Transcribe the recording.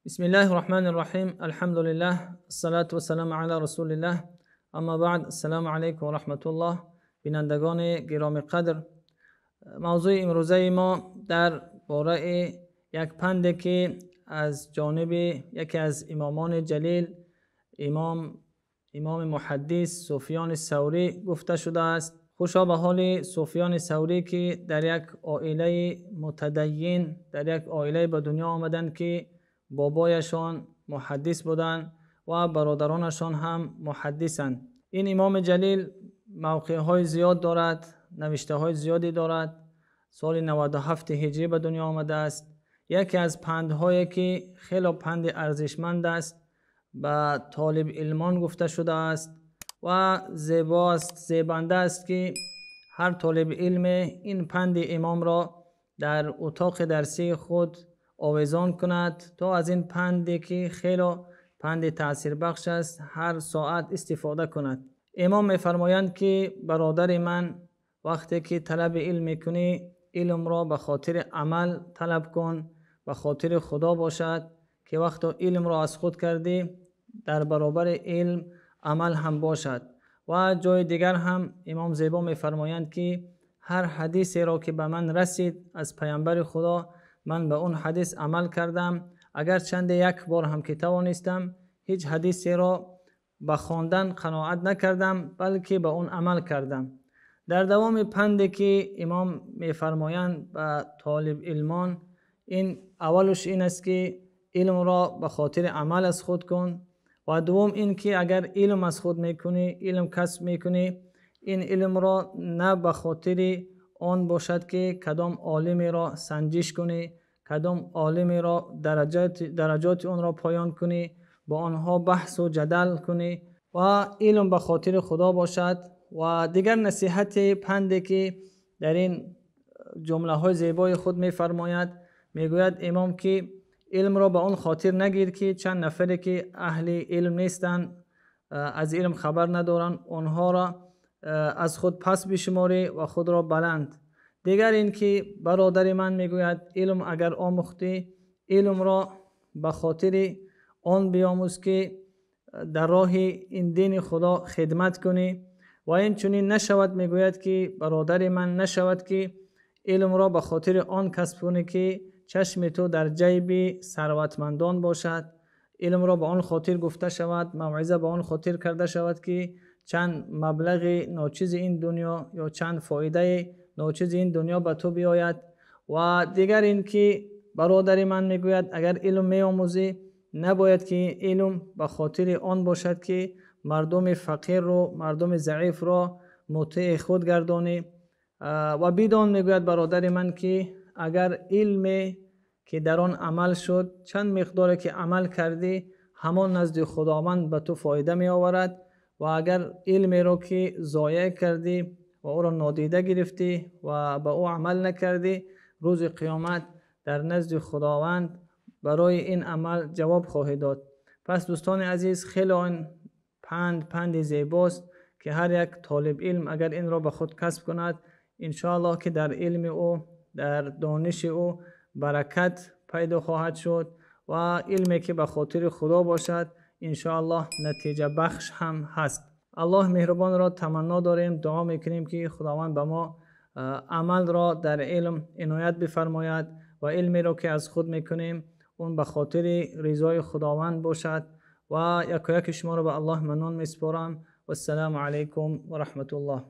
بسم الله الرحمن الرحيم، الحمد لله، الصلاة والسلام على رسول الله، اما بعد، السلام علیکم و رحمت الله. بینندگان گرامی قدر، موضوع امروزه ما در باره یک پند که از جانب یکی از امامان جلیل، امام محدث سفیان ثوری گفته شده است. خوشا به حال سفیان ثوری که در یک عائله متدین، در یک عائله به دنیا آمدند که بابایشان محدث بودند و برادرانشان هم محدثند. این امام جلیل موقع‌های زیاد دارد، نوشته‌های زیادی دارد. سال 97 هجری به دنیا آمده است. یکی از پندهایی که خیلی پند ارزشمند است به طالب علمان گفته شده است و زیباست، زیبنده است که هر طالب علم این پند امام را در اتاق درسی خود آویزان کند تا از این پندی که خیلی پند تأثیر بخش است هر ساعت استفاده کند. امام می‌فرمایند که برادر من، وقتی که طلب علم می‌کنی، علم را به خاطر عمل طلب کن، به خاطر خدا باشد که وقتی علم را از خود کردی در برابر علم عمل هم باشد. و جای دیگر هم امام زیبا می‌فرمایند که هر حدیثی را که به من رسید از پیامبر خدا، من به اون حدیث عمل کردم، اگر چند یک بار هم که توانستم هیچ حدیثی را به خواندن قناعت نکردم، بلکه به اون عمل کردم. در دوام پندی که امام می‌فرمایند به طالب علمان، این اولش این است که علم را به خاطر عمل از خود کن، و دوم این که اگر علم از خود میکنی، علم کسب میکنی، این علم را نه به خاطر آن باشد که کدام عالمی را سنجش کنی، کدام عالمی را درجات آن را پایان کنی، با آنها بحث و جدل کنی، و علم به خاطر خدا باشد. و دیگر نصیحت پندی که در این جمله های زیبای خود میفرماید، میگوید امام که علم را به آن خاطر نگیر که چند نفری که اهل علم نیستند، از علم خبر ندارند، آنها را از خود پس بشماری و خود را بلند. دیگر این که برادر من میگوید علم اگر آموختی، علم را به خاطر آن بیاموز که در راه این دین خدا خدمت کنی. و این چنین نشود، میگوید که برادر من، نشود که علم را به خاطر آن کسب کنی که چشم تو در جیب ثروتمندان باشد. علم را به آن خاطر گفته شود، موعظه به آن خاطر کرده شود که چند مبلغ ناچیز این دنیا یا چند فایده ناچیز این دنیا به تو بیاید. و دیگر این که برادر من میگوید اگر علم میآموزی، نباید که علم به خاطر آن باشد که مردم فقیر رو، مردم ضعیف را مطیع خود گردانی. و بدان میگوید برادر من که اگر علم که در آن عمل شد، چند مقدار که عمل کردی، همان نزد خداوند به تو فایده می آورد. و اگر علمی را که ضایع کردی و او را نادیده گرفتی و به او عمل نکردی، روز قیامت در نزد خداوند برای این عمل جواب خواهی داد. پس دوستان عزیز، خیلی این پند زیباست که هر یک طالب علم اگر این را به خود کسب کند، انشاءالله که در علم او، در دانش او برکت پیدا خواهد شد و علمی که به خاطر خدا باشد انشاءالله نتیجه بخش هم هست. الله مهربان را تمنا داریم، دعا میکنیم که خداوند به ما عمل را در علم عنایت بفرماید و علمی را که از خود میکنیم اون به خاطر رضای خداوند باشد. و یک یک شما را به الله منان میسپارم. و السلام علیکم و رحمت الله.